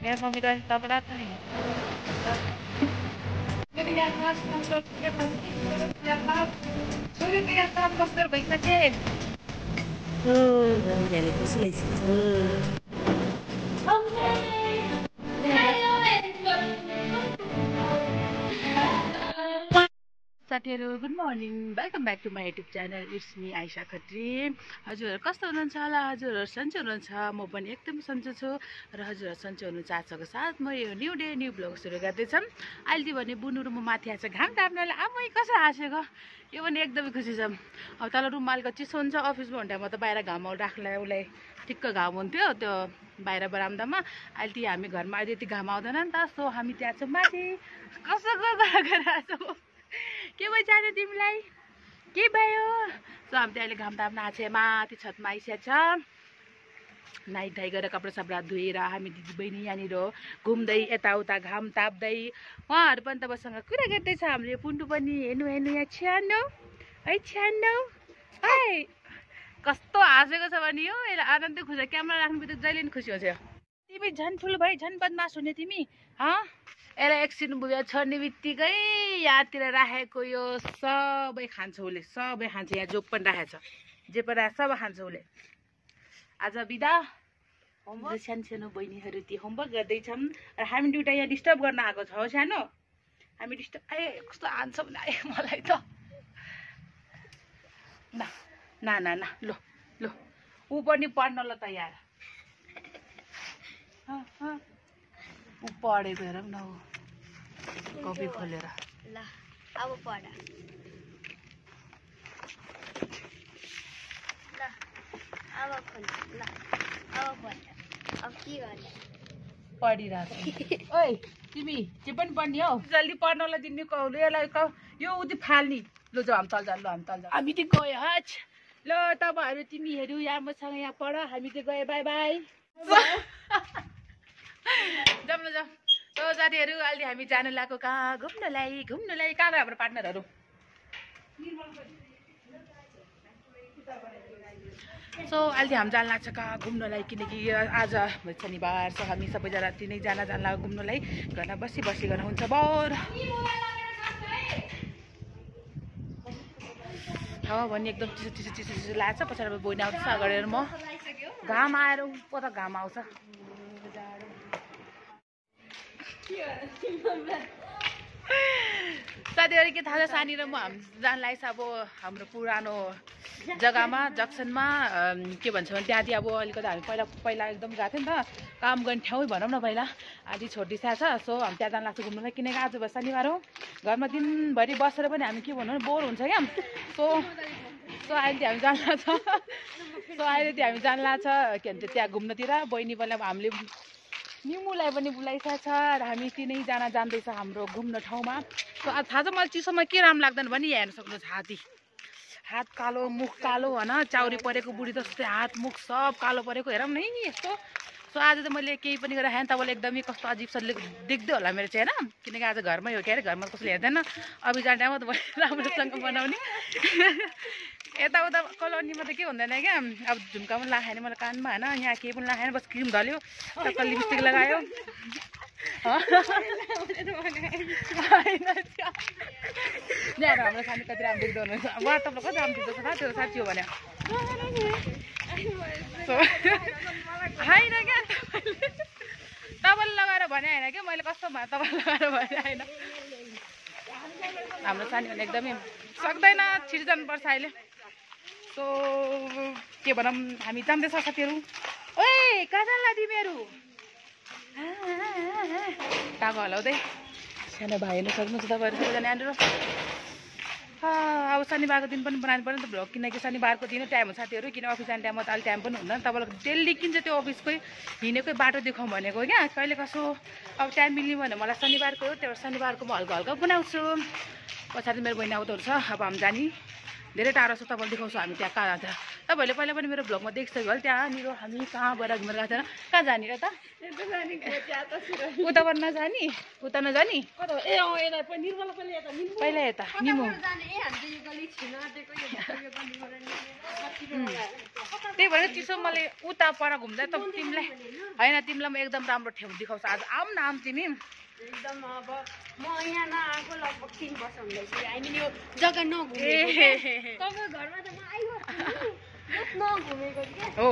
यार मम्मी तो तबला तो नहीं साथीहरु good morning welcome back to my YouTube channel it's me Aisha Khatri. हजुरहरू कस्तो हुनुहुन्छ होला? हजुरहरू सन्चै हुनुहुन्छ? म पनि एकदम सन्चै छु र हजुरहरू सन्चै हुनु चाहछको साथ म यो न्यू डे न्यू ब्लग सुरु गर्दैछौँ। अहिले भने बुनुरु म माथि आएको छ घाम ताप्नलाई। आमै कसो हाँसेको, यो पनि एकदमै खुसी छ। अब तल रुमालको चिसो हुन्छ, अफिसमा हुँदा म त बाहिर घाममा राख्नलाई उसलाई ठिक्क घाम हुन्थ्यो त्यो बाहिर बरामदामा। अहिले ती हामी घरमा अहिले यति घाम आउँदैन नि त, सो हामी त्यहाँ छौँ माथि। कसोको गरिरहेछौँ? के भइजानु तिमीलाई? के भयो? सो हामी त अहिले घाम ताप्न आएको छ, माथि छतमा आइसकेको छ। नाइ धाइ गरेर कपडा सपडा धोएर हामी दिदीबहिनी यहाँनिर घुम्दै यताउता घाम ताप्दै उहाँहरू पनि तपाईँसँग कुरा गर्दैछ। हाम्रो यो पुन्टु पनि हेर्नु हेर्नु यहाँ छ्यानो है, छ्यानो है कस्तो हाँसेको छ भने यो यसलाई आनन्दै खुसी। क्यामेरा राख्नु बित्तिकै जहिले पनि खुसी हुन्छ। तिमी झन् ठुलो भाइ झन् बदमास हुने तिमी यसलाई एकछिन बुझा छोड्ने बित्तिकै यहाँतिर राखेको यो सबै खान्छ उसले, सबै खान्छ। यहाँ जो पनि राखेको छ, जे पनि राखेको सबै खान्छ उसले। आज बिदा होमवर्क सानो सानो बहिनीहरू त्यो होमवर्क गर्दैछौँ र हामी दुइटा यहाँ डिस्टर्ब गर्न आएको छ हो सानो। हामी डिस्टर्ब कस्तो हान्छ भने मलाई त न ना ना ना लो लो ऊ पनि पढ्न ल तयार। ऊ पढेको हेरौँ न, ऊ कपी खोलेर ल अब पढ ल अब खोल ल अब पढ अब के गर्ने पढिरहेको। ओइ तिमी के पनि पढ्ने हौ? जल्दी पढ्नलाई दिने कौले यसलाई यो उति फाल्ने। ल जाऊ हामी तल जाऊ, ल हामी तल जाऊ। हामी चाहिँ गयो हच। ल तपाईँहरू तिमीहरू यहाँ मसँग यहाँ पढ, हामी चाहिँ गयो। By by. जाऊँ न जाऊँ। सो साथीहरू अहिले हामी जानु लागेको कहाँ? घुम्नलाई। कहाँ गयो हाम्रो पार्टनरहरू? सो अहिले हामी जानु लाग्छ कहाँ? घुम्नलाई, किनकि आज शनिबार छ। हामी सबैजना तिनैजना जानु लाग्यो घुम्नलाई। घरमा बसी गर्न हुन्छ बोर। हावा भने एकदम चिसो लाग्छ। पछाडि बहिनी आउँछ अगाडि म घाम आएर ऊ त घाम आउँछ। साथीहरू के थाहा छ, सानी र म हामी जान लागेको छ अब हाम्रो पुरानो जग्गामा जक्सनमा। के भन्छ भने त्यहाँदेखि अब अलिकति हामी पहिला एकदम गएको थियो नि त, काम गर्ने ठाउँ भनौँ न पहिला। आधी छोडिसकेको छ। सो हामी त्यहाँ जान लाग्छ घुम्नुलाई, किनकि आज भयो शनिबार हो। घरमा दिनभरि बसेर पनि हामी के भन्नु बोर हुन्छ क्या। सो अहिले हामी जान लाग्छ। हामी जान लाग्छ के भन्छ त्यहाँ घुम्नतिर। बहिनी पनि अब हामीले निमुलाई पनि बोलाइसकेको छ र हामी तिनैजना जाँदैछ हाम्रो घुम्न ठाउँमा। सो थाहा छ मलाई चिसोमा के राम्रो लाग्दैन भने यहाँ हेर्न सक्नुहुन्छ, हात कालो मुख कालो होइन, चाउरी परेको बुढी जस्तै हात मुख सब कालो परेको हेरौँ न यस्तो। सो आज चाहिँ मैले केही पनि गरेर खाएँ। तपाईँले एकदमै कस्तो अजिब सजिलो देख्दै होला मेरो चाहिँ होइन, किनकि आज घरमै हो के अरे, घरमा कसैले हेर्दैन। अभि जाने टाइममा त राम्रोसँग बनाउने। यताउता कलोनीमा त के हुँदैन क्या, अब झुम्का पनि लगाएन मलाई कानमा होइन, यहाँ केही पनि लगाएन, बस क्रिम धल्यो, टक्क लिपस्टिक लगायो। यहाँ हाम्रो साथी कति राम्रो देख्दो हुनुहुन्छ। उहाँ तपाईँलाई कति राम्रो देख्दो छ त्यो साँच्ची हो भने होइन क्या। तपाईँले लगाएर भने होइन क्या, मैले कस्तो भयो तपाईँले लगाएर भने होइन। हाम्रो सानी भने एकदमै सक्दैन, छिटो जानुपर्छ अहिले। सो के भनौँ, हामी जाँदैछ साथीहरू। ओए कहाँ जान्ला तिमीहरू? टाको हलाउँदै सानो भाइ हेर्नु सक्नुहुन्छ तपाईँहरू सबैजना यहाँनिर। अब शनिबारको दिन पनि बनाउनु पर्यो नि त भ्लग, किनकि शनिबारको दिन टाइम हुन्छ साथीहरू। किन अफिस जाने टाइममा त अहिले टाइम पनि हुँदैन। तपाईँलाई डेली किन्छ त्यो अफिसकै हिँडेकै बाटो देखाउँ भनेको क्या। कहिले कसो अब टाइम मिल्ने भने मलाई शनिबारको हो, त्यो शनिबारको म हल्का बनाउँछु। पछाडि मेरो बहिनी आउँदो रहेछ। अब हामी जाने धेरै टाढो छ। तपाईँले देखाउँछु हामी त्यहाँ कहाँ जान्छ। तपाईँहरूले पहिला पनि मेरो भ्लगमा देखिसक्यो होला त्यहाँनिर हामी कहाँबाट घुमेर गएको थिएन। कहाँ जाने र त उता गर्न नजाने उता नजाने पहिला यता निमो त्यही भएर चिसो मैले उता पर घुम्दा त तिमीलाई होइन तिमीलाई म एकदम राम्रो ठाउँ देखाउँछु आज आऊ न आऊ तिमी एकदम अब म यहाँ नआएको लगभग 3 वर्ष हुँदैछ आई मिन यो जग्गा नघुमेको तपाईको घरमा त म आइबस्छु नघुमेको के हो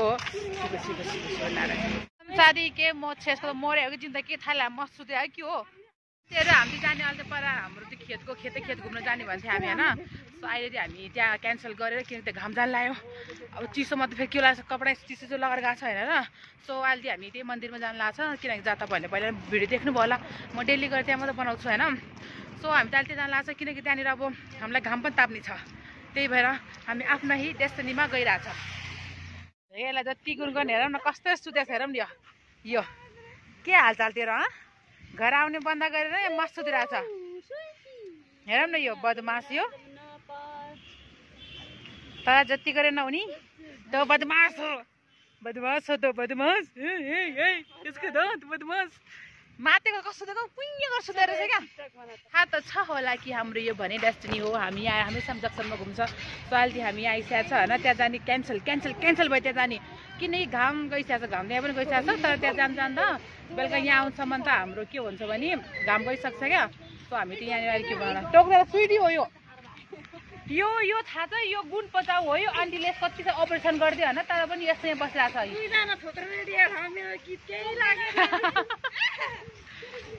साथी के म छेसको मर्यो कि जिन्दा के थाहा लाग्यो म सुत्यो है के हो त्यही हामी जाने अहिले त पर हाम्रो त्यो खेत घुम्न जाने भने थियो हामी होइन सो अहिले चाहिँ हामी त्यहाँ क्यान्सल गरेर किनकि घाम जान लाग्यो अब चिसोमा त फेरि के लाग्छ कपडा चिसो लगाएर गएको छ होइन र सो अहिले चाहिँ हामी त्यही मन्दिरमा जानु लाग्छ किनकि जहाँ तपाईँहरूले पहिला भिडियो देख्नुभयो होला म डेली गरेर त्यहाँ मात्रै बनाउँछु होइन सो हामी त अहिले त्यहाँ जानु लाग्छ किनकि त्यहाँनिर अब हामीलाई घाम पनि ताप्ने छ त्यही भएर हामी आफ्नो डेस्टिनीमा गइरहेछ यसलाई जति गुण गर्ने हेरौँ न कस्तो सुतेछ हेरौँ नि यो के हालचाल तेरो घर आउने बन्द गरेर मस्त सुतिरहेछ हेरौँ न यो बदमास यो तर जति गरेर नहुने त बदमास हो त बदमास यसको त बदमास मातेको कस्तो देखो पुण्य गर्छु रहेछ क्या थाहा त छ होला कि हाम्रो यो भने डेस्टिनी हो हामी यहाँ हमेसा जक्सनमा घुम्छ सो अहिले हामी यहाँ आइसकेको छ होइन त्यहाँ जाने क्यान्सल भयो त्यहाँ जाने किनकि घाम गइसकेको छ घाम त्यहाँ पनि गइसकेको छ तर त्यहाँ जान्छ बेलुका यहाँ आउँछसम्म त हाम्रो के हुन्छ भने घाम गइसक्छ क्या सो हामी त यहाँनिर अहिले के बनाउनु टोक्दा सुइडी हो यो थाहा छ यो गुण पचाउ हो यो आन्टीले कति छ अपरेसन गरिदियो होइन तर पनि यस्तो यहाँ बसिरहेको छ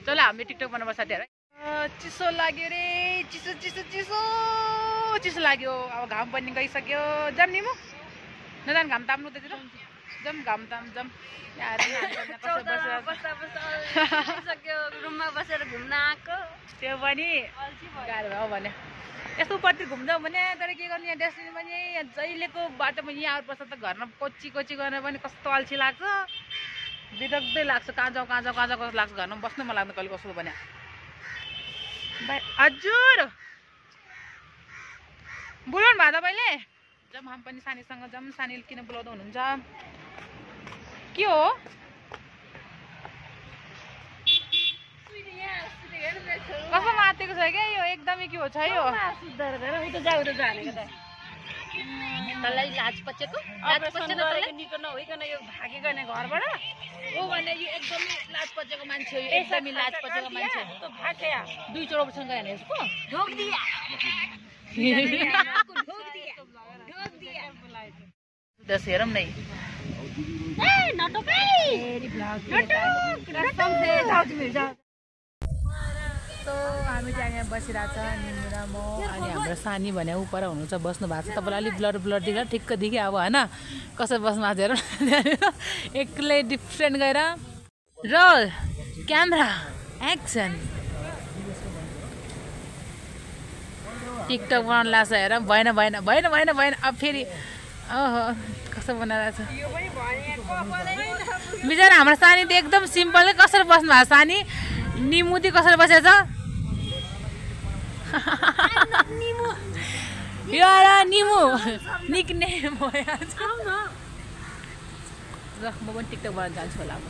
चल हामी टिकटक बनाउनु साथीहरू चिसो लाग्यो रे चिसो लाग्यो अब घाम पनि गइसक्यो जाम नि म नजान घाम ताप्नु त जम घाम ताम जम रुममा बसेर घुम्न आएको त्यो पनि गाह्रो भयो भने यस्तो उपरतिर घुम्छौँ भने तर के गर्ने यहाँ डेस्टिनी पनि जहिलेको बाटोमा यहाँ आउनुपर्छ त घरमा कोची गर्न पनि कस्तो अल्छी लाग्छ बिरक्दै लाग्छ कहाँ जाउँ कस्तो लाग्छ घरमा बस्नु मन लाग्दैन कहिले कस्तो भने हजुर बोलाउनु भयो तपाईँले जम हामी पनि सानीसँग जाउँ सानीले किन बोलाउँदा हुनुहुन्छ के हो कस्तो मातेको छ क्या यो एकदमै के हो छ यो तँलाई लाज पचेको निको नहोइकन यो भागे गर्ने घरबाट ओ भने यो एकदमै लाज पचेको मान्छे हो यो एकदमै लाज पचेको मान्छे त भागे 2 चोट अपरेसन गरे भने यसको ढोक दिया दस हेरौँ नै ए नटोकै कसम से जाऊ तिमी जाऊ सो हामी चाहिँ यहाँ बसिरहेको छ निमु र म अनि हाम्रो सानी भने उपर हुनुहुन्छ बस्नु भएको छ तपाईँलाई अलिक ब्लर देखेर ठिक्क देखेँ अब होइन कसरी बस्नु भएको हेर एक्लै डिफ्रेन्ट गएर रोल क्यामेरा एक्सन टिकटक बनाउनु लाग्छ हेर भएन अब फेरि ओहो कस्तो बनाइरहेको छ बिचरा हाम्रो सानी त एकदम सिम्पलै कसरी बस्नु भएको सानी निमुती कसरी बसेछ यो निमु निक्नेम हो ल म पनि टिकटक बनाउन जान्छु होला अब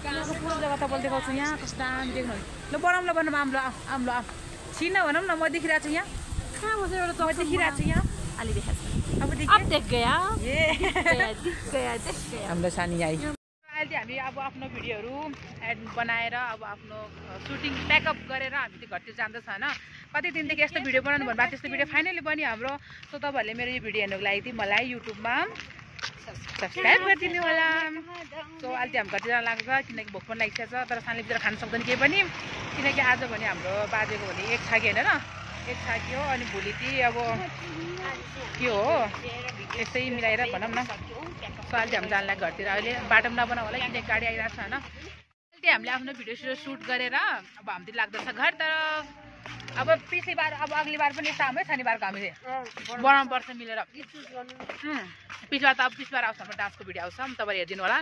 यहाँको पुरो जग्गा तपाईँले देखाउँछु यहाँ कस्तो दामी देख्नु ल बनाऊँ ल आम्लो छिन भनौँ न म देखिरहेको छु यहाँ कहाँ बसेर एउटा म देखिरहेको छु यहाँ अलि देखाएको छ अब देख गया हाम्रो सानी आई अहिले हामी अब आफ्नो भिडियोहरू एड बनाएर अब आफ्नो सुटिङ प्याकअप गरेर हामी त्यो घरतिर जाँदैछ होइन कति दिनदेखि यस्तो भिडियो बनाउनु भन्नुभयो त्यस्तो भिडियो फाइनली बन्यो हाम्रो सो तपाईँहरूले मेरो यो भिडियो हेर्नुको लागि चाहिँ मलाई युट्युबमा सब्सक्राइब गरिदिनु होला सो अहिले हामी घरतिर जान लाग्छ किनकि भोक पनि लागिसकेको छ तर सानले भित्र खान सक्दैन केही पनि किनकि आज भने हाम्रो बाजेको भने एक छाकी होइन र एक छाकी हो अनि भोलि चाहिँ अब के हो यस्तै मिलाएर भनौँ न सो अहिले हामी जानलाई घरतिर अहिले बाटोमा नबनाऊ होला किनकि गाडी आइरहेको छ होइन अहिले हामीले आफ्नो भिडियो सुट गरेर अब हामीतिर लाग्दछ घर तर अब पिछली बार अब अगली बार पनि यस्तो हाम्रै शनिबारको हामीले बनाउनु पर्छ मिलेर पिछली बार त अब पिछली बार आउँछ हाम्रो डान्सको भिडियो आउँछ तपाईँले हेरिदिनु होला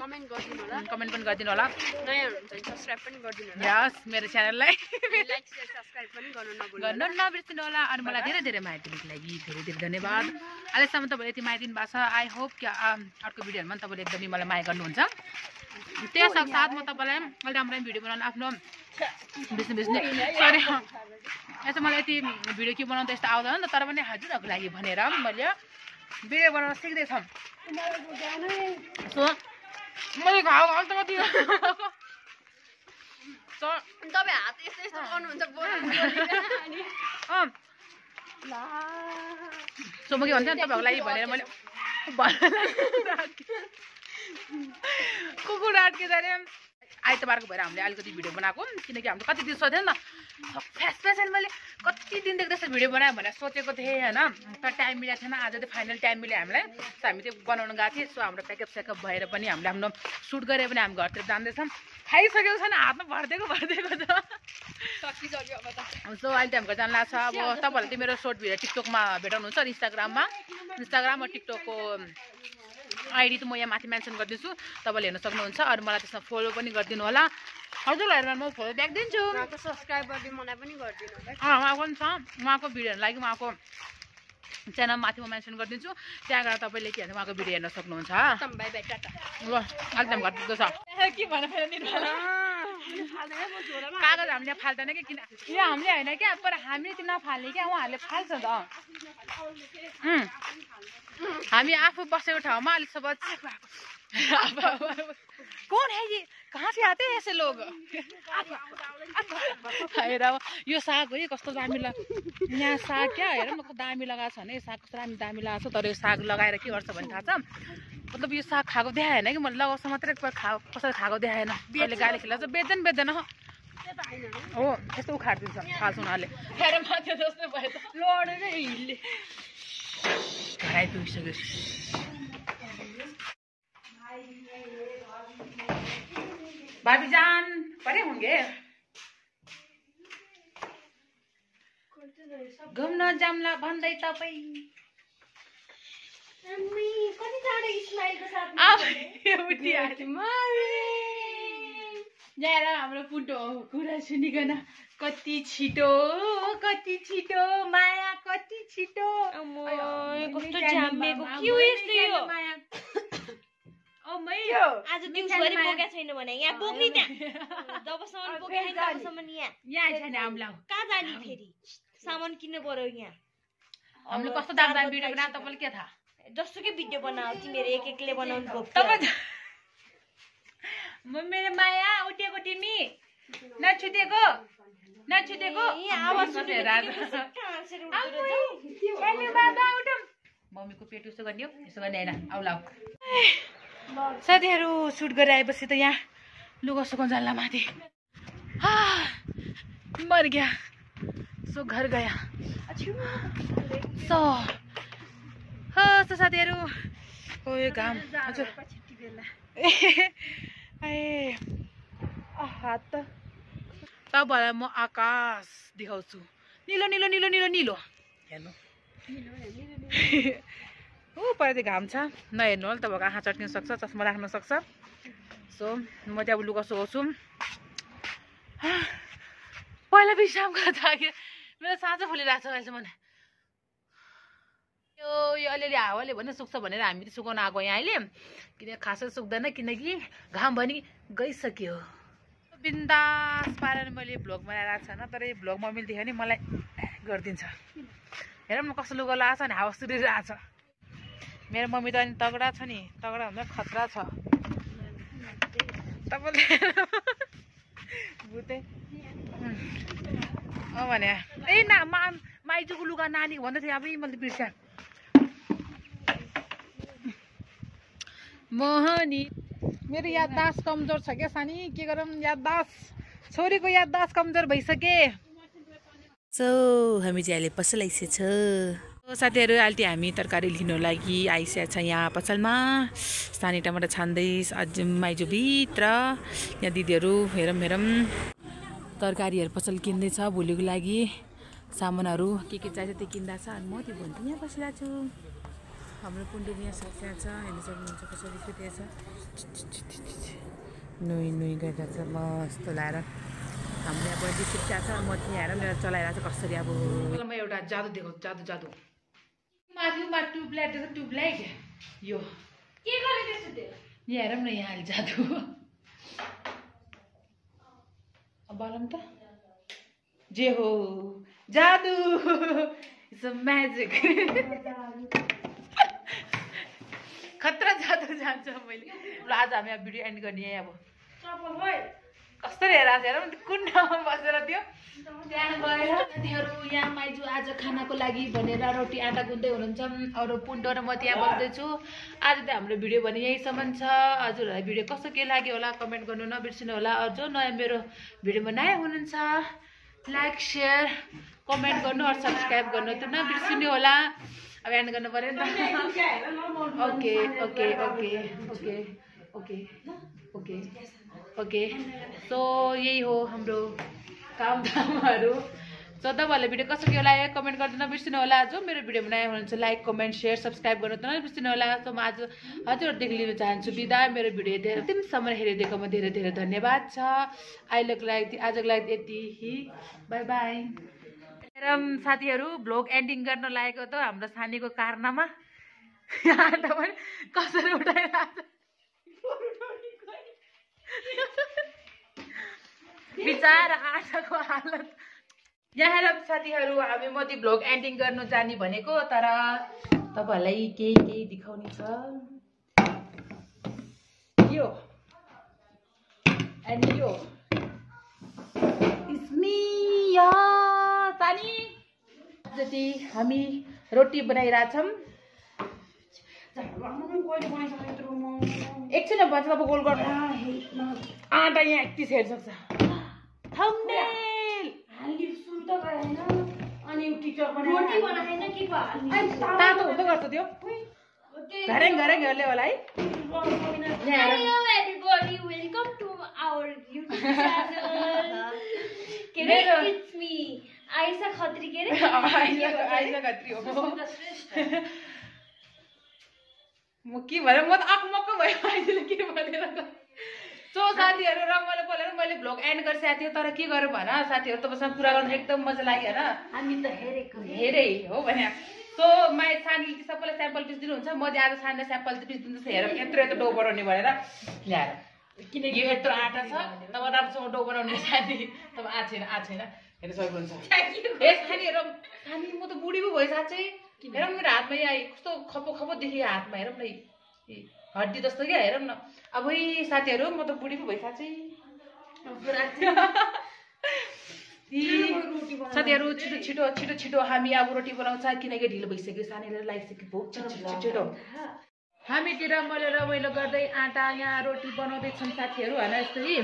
कमेन्ट पनि गरिदिनु होला सब्सक्राइब पनि गरिदिनु होला यस मेरो च्यानललाई लाइक शेयर सब्सक्राइब पनि गर्नु नबिर्सिनु होला अनि मलाई धेरै धेरै माया दिनुको लागि धेरै धेरै धन्यवाद अहिलेसम्म तपाईँले यति माया दिनु भएको छ आई होप कि अर्को भिडियोहरूमा तपाईँले एकदमै मलाई माया गर्नुहुन्छ त्यस साथ म तपाईँलाई मैले राम्रो भिडियो बनाउनु आफ्नो बिस्ने सरी यसो मलाई यति भिडियो के बनाउँदा यस्तो आउँदैन नि त तर पनि हजुरहरूको लागि भनेर मैले भिडियो बनाउन सिक्दैछौँ सो मैले घाउ घाउ त कति तपाईँ हात यस्तो यस्तो गर्नुहुन्छ सो म के भन्छ तपाईँहरूको लागि भनेर मैले कुकुर अड्किँदा अरे आइतबारको भएर हामीले अलिकति भिडियो बनाएको किनकि हाम्रो कति दिन सोधेन नि त फ्यासन मैले कति दिनदेखि त्यस्तो भिडियो बनायो भनेर सोचेको थिएँ होइन तर टाइम मिलेको थिएन आज चाहिँ फाइनल टाइम मिल्यो हामीलाई सो हामी त्यो बनाउनु गएको थियौँ सो हाम्रो प्याकअप सेकअप भएर पनि हामीले आफ्नो सुट गरेर पनि हामी घरतिर जाँदैछौँ खाइसकेको छैन हातमा भरिदिएको त सकिसक्यो अब त सो अहिले त हाम्रो जान लाग्छ अब तपाईँहरूले चाहिँ मेरो सर्ट भिडियो टिकटकमा भेटाउनुहुन्छ इन्स्टाग्राम र टिकटकको आइडी त म यहाँ माथि मेन्सन गरिदिन्छु तपाईँले हेर्न सक्नुहुन्छ अरू मलाई त्यसमा फलो पनि गरिदिनु होला हजुरहरूलाई म फलो ब्याक दिन्छु सब्सक्राइब गरिदिनु मलाई पनि गरिदिनु होला उहाँको पनि छ उहाँको भिडियोहरू लागि उहाँको च्यानल माथि म मेन्सन गरिदिन्छु त्यहाँ गएर तपाईँले के भन्छ उहाँको भिडियो हेर्न सक्नुहुन्छ बाई बाई टाटा ल अहिले त घट्दो छ के भन कागज हामीले फाल्दैन कि किन यो हामीले होइन क्या पर हामीले त्यो नफाल्ने क्या उहाँहरूले फाल्छ त हामी आफू बसेको ठाउँमा अलिक सब कौन है ये कहाँ से आते हैं ऐसे लोग हेर यो साग हो कस्तो दामी यहाँ साग क्या हेर न कस्तो दामी लगाएको छ भने यो साग कस्तो दामी लगाएको छ तर यो साग लगाएर के गर्छ भने थाहा छ मतलब यो साग खाएको देखाएन कि मैले लगाउँछ मात्रै कसरी खाएको देखाएन अहिले गाली खेलाउँछ बेच्दैन हो त्यस्तो उखाडिदिन्छ फाल्छ उनीहरूले फेर माथि जस्तो भयो त लडेर हिल्ले घाइ पुगिसक्यो भाभी जान परे होंगे घुम्न जाम्ला भन्दै तपाईँ यहाँ हाम्रो पुटो कुरा सुनिकन कति छिटो माया कति छिटो कस्तो जामेको के हो यस्तो यो आज दिउँसभरि पोकेको छैन भने यहाँ पोक्ने त्यहाँ जबसम्म पोकेको छैन तबसम्म यहाँ छैन हामीलाई कहाँ जाने फेरि सामान किन्नु पर्यो यहाँ हामीले कस्तो दाम भिडियो बनाएको तपाईँले के थाहा जसुकै भिडियो बनाऊ तिमीहरू एक एकले बनाउनु भयो मेरो माया उठेको तिमी नछुटेको मम्मीको पेट उसो गर्ने हो यसो गर्ने होइन आउला साथीहरू सुट गरेर आएपछि त यहाँ लुगा सुकाउन जाला माथि मर गया सो घर गया सो साथीहरू ओ यो घाम हजुर ए हात त तपाईँलाई म आकाश देखाउँछु निलो हेर्नु ऊ पर चाहिँ घाम छ नहेर्नु होला तपाईँको आँखा चट्किन सक्छ चस्मा राख्न सक्छ सो म चाहिँ अब लुगा सुकाउँछु पहिला विश्राम गर्दा थाक्यो मेरो साँझो फुलिरहेको छ अहिलेसम्म यो अलिअलि हावाले भने सुक्छ भनेर हामी त सुकाउन आएको यहाँ अहिले किन खासै सुक्दैन किनकि घाम पनि गइसक्यो बिन्दास पारेर मैले भ्लग बनाइरहेको छैन तर यो भ्लग मम्मीले देख्यो भने मलाई गरिदिन्छ हेर म कस्तो लुगा लगाएको छ नि हावा सुरिरहेको छ मेरो मम्मी त अनि तगडा छ नि तगडा भन्दा खतरा छ तपाईँले भुते भने ए माइजूको लुगा नानीको भन्दै थियो अब मैले बिर्स्या मोहनी मेरो याददाश्त कमजोर छ क्या सानी के गरौँ याददाश्त छोरीको याददाश्त कमजोर भइसके सो हामी चाहिँ अहिले पसल आइसकेछ साथीहरू अहिले हामी तरकारी लिनु लागि आइसकेको छ यहाँ पसलमा सानी टमाटर छान्दैछ अझ माइजूभित्र यहाँ दिदीहरू हेरौँ तरकारीहरू पसल किन्दैछ भोलिको लागि सामानहरू के चाहिन्छ त्यो किन्दा छ अनि म त्यो भन्छु यहाँ बसिरहेको छु हाम्रो पुण्डेली यहाँ साथी छ हेर्नु सक्नुहुन्छ कसरी सुतेछ नुई नुई गरिरहेको छ मस्त लाएर हाम्रो यहाँ बडी सुत्या छ म त्यहाँ हेर मेरो चलाइरहेको छ कसरी अब म एउटा जादु देखाउँछु जादु माथिमा ट्युबलाइट देख्छ ट्युबलाइट यो के गरे त्यसो त्यो यहाँ हेरौँ न यहाँ अहिले जादु बोलौँ त जे हो जादु इट्स अ म्याजिक खतरा जादु जान्छ मैले आज हामी अब भिडियो एन्ड गर्ने अब कसरी हेरौँ कुन ठाउँमा बसेर थियो त्यहाँ गएर साथीहरू यहाँ माइजू आज खानाको लागि भनेर रोटी आँटा गुन्दै हुनुहुन्छ अरू पुण्डो र म त्यहाँ बस्दैछु आज त हाम्रो भिडियो भने यहीसम्म छ हजुरहरूलाई भिडियो कस्तो के लाग्यो होला कमेन्ट गर्नु नबिर्सिनु होला अरू जो नयाँ मेरो भिडियोमा नयाँ हुनुहुन्छ लाइक सेयर कमेन्ट गर्नु अरू सब्सक्राइब गर्नु त नबिर्सिनु होला अब एन्ड गर्नु पऱ्यो नि त okay okay okay okay okay okay okay so यही हो हाम्रो कामधामहरू सो तपाईँहरूले भिडियो कस्तो के लाग्यो कमेन्ट गर्नु नबिर्सिनु होला जो मेरो भिडियोमा नयाँ हुनुहुन्छ लाइक कमेन्ट सेयर सब्सक्राइब गर्नु त नबिर्सिनु होला सो म आज हजुरहरूदेखि लिन चाहन्छु बिदा मेरो भिडियो अन्तिमसम्म हेरिदिएकोमा धेरै धेरै धन्यवाद छ आजको लागि यति बाई बाई साथीहरू भ्लग एन्डिङ गर्न लागेको त हाम्रो सानीको कारनामा यहाँ त पनि कसरी उठाइरहेको बिचारा आजको हालत यहाँ साथीहरू हामी मोदी भ्लग एन्डिङ गर्नु जाने भनेको तर तपाईँहरूलाई केही देखाउने छ यो एन्ड यो सानी जति हामी रोटी बनाइरहेछौँ एकछिन भन्छ अब गोल गर्नु आँटा यहाँ यति हेर्न सक्छ थम्बनेल तातो हुँदै गर्छ त्यो घरेङ घरेङ हेर्ने होला है Hello everybody, welcome to our YouTube channel. It's me, Aisha Khatri. Aisha Khatri हो म के भने म त आक्मक्क भयो आइजले के भनेर त सो साथीहरू रमाइलो बोलेर मैले भ्लग एन्ड गरिसकेको थियो तर के गरौँ भन साथीहरू तपाईँसँग कुरा गर्नु एकदम मजा लाग्यो होइन हामी त हेरै हो भने सो माइ सानीले सबैलाई स्याम्पल पिस दिनुहुन्छ म चाहिँ आज सानीलाई स्याम्पल पिस दिन्छु हेर यत्रो डो बनाउने भनेर ल्याएर किनकि यो यत्रो आँटा छ तब राम्रोसँग डो बनाउने सानी तब आएको छैन हेर्नु सक्नुहुन्छ ए सानीहरू सानी म त बुढी पो भयो साँच्चै हेरौँ मेरो हातमा यहाँ कस्तो खपो खपो देखियो हातमा हेरौँ न हड्डी जस्तो क्या हेरौँ न अब साथीहरू म त बुढी पो भयो साँच्चै साथीहरू छिटो हामी अब रोटी बनाउँछ किनकि ढिलो भइसक्यो सानीलाई लागिसक्यो भोक छिटो हामीतिर मैले रमाइलो गर्दै आँटा यहाँ रोटी बनाउँदैछौँ साथीहरू होइन यस्तो कि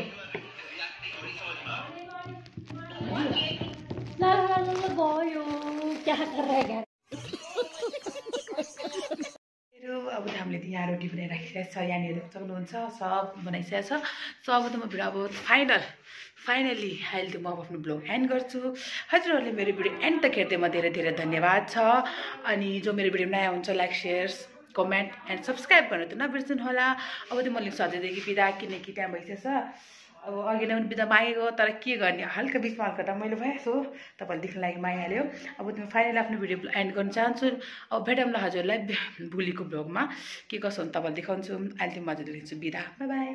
अब हामीले त यहाँ रोटी बनाइराखिसकेको छ यहाँनिर सक्नुहुन्छ सब बनाइसकेको छ सो अब त म भिडियो अब फाइनली अहिले त म आफ्नो ब्लग एन्ड गर्छु हजुरहरूले मेरो भिडियो एन्ड तक हेर्दैमा धेरै धेरै धन्यवाद छ अनि जो मेरो भिडियो नयाँ हुन्छ like share comment and subscribe गर्नु त नबिर्सनु होला अब त मैले सधैँदेखि बिदा किनकि त्यहाँ भइसकेछ अब अघि नै पनि बिदा मागेको तर के गर्ने हल्का बिचमा हल्का त मैले भएछु तपाईँले देख्न लागि मागिहाल्यो अब त फाइनली आफ्नो भिडियो एन्ड गर्न चाहन्छु अब भेटौँ ल हजुरलाई भोलिको ब्लगमा के कसो हुन्छ तपाईँलाई देखाउँछु अहिले त म हजुरलाई दिन्छु बिदा बाई बाई